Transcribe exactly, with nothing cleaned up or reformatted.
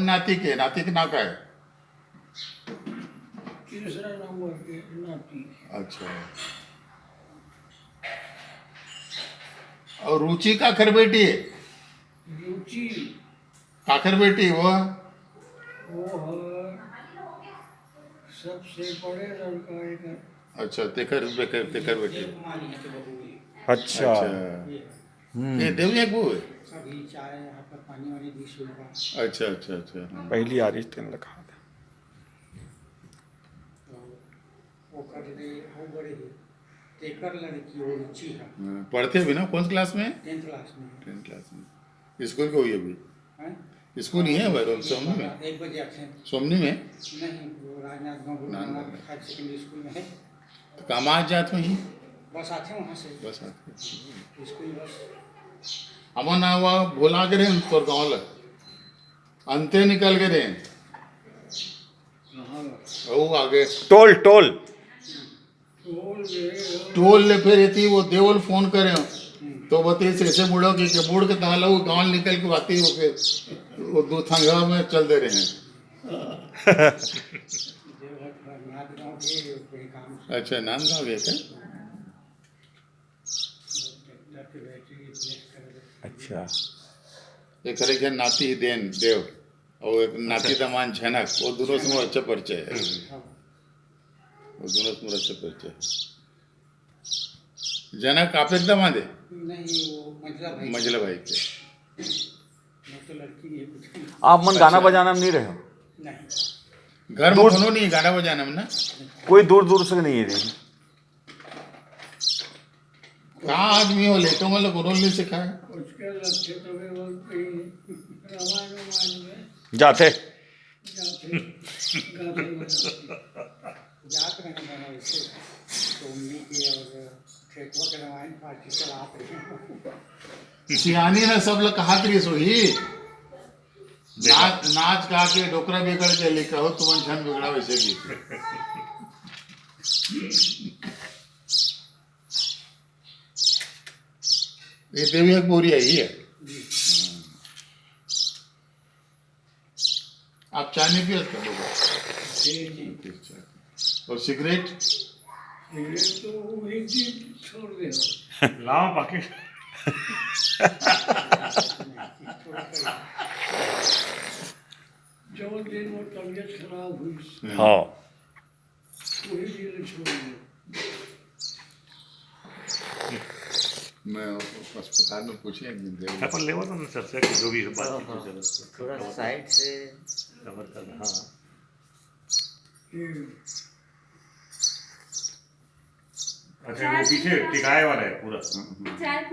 नाती के, नाती के नाव का हे? तीसरा नंबर के नाती। अच्छा। अउ रुचि काखर बेटी हे? रुचि काखर बेटी वो? वो है सबसे बड़े लड़का एक। अच्छा, तेकर बेकर तेकर बेटी। एक मालिक के बहू है। अच्छा। अच्छा। ये हम्म। ये देवी एक वो हे? अभी चाय यहाँ पर पानी वानी दी सुबह। अच्छा अच्छा अच्छा। हाँ। पहली आ रही तेन लगा। तो वो कर ले वो बड़े ही तेकर लड़की वो रुचि है। हाँ, पढ़थे भी ना? कौन क्लास में? टेंथ क्लास में। टेंथ क्लास में। स्कूल के हुई अभी? हैं? स्कूल ही है भाई, सोमनी में? एक बजे आते हैं। सोमनी में? नहीं, वो Rajnandgaon Guru Nanak. Nanak higher secondary school में है। तो काम आज जात में ही? बस आते हैं वहाँ से। बस आते। School bus. हमन ना वो भुला के रहे तोर गाँव ला। अंते निकल के रहे। कहाँ? वो आगे टोल टोल। टोल गए। टोल ले फिर इतनी वो देवल फोन करे। तो बतेस ऐसे मुड़ो कि, कि मुड़ के ताला वो गाँव निकल के आती हो के वो दो थंगा में चल दे रहे हैं। देवघर नाथ गाँव के कोई काम से अच्छा, नांदगांव गए थे? ट्रैक्टर के बैटरी रिप्लेस कर दे। अच्छा। एक हरे के नाती ही देन देव और एक नाती दमान झनक, वो दोनों से मोर अच्छा परिचय है। हाँ। वो दोनों से मोर अच्छा परिचय है। झनक आप एकदम आ दे नहीं, वो मंझला भाई। मंझला भाई के। मैं तो लड़की नहीं है कुछ। आप मन गाना अच्छा। बजाना में नहीं रहे हो? नहीं। घर में दोनों नहीं गाना बजाना में ना? कोई दूर दूर से नहीं है। कहाँ आदमी हो लेके मतलब गुरु नहीं सिखाया। उसके लक्ष्य तो वे वो कहीं रामायण वामायण में जाते। जाते गाते बजाते। जात रहे हैं वैसे सोमनी के और ठेकुआ के रामायण पार्टी चलाते हैं। सियानी ने सब लोग कहा करी सो ही। नाच नाच गा के डोकरा बिगड़ के लिखा हो, तुमन झन बिगड़ा वैसे भी। ये देवी एक बोरी आई है। आप चाय नहीं पिया था बाबा? जी, जी। अच्छा। और सिगरेट? सिगरेट तो वो एक दिन छोड़ दे। लाओ पाकिट। जो दिन वो तबीयत खराब हुई, हाँ। वही दिन छोड़ दिया। मैं अस्पताल में पूछे एक दिन देव। अपन लेवल में चर्चा की जो भी है बातचीत हो चलो। थोड़ा साइड से। कवर करना, हाँ। ये अच्छा, वो पीछे टिकाए वाला है पूरा। चाय पी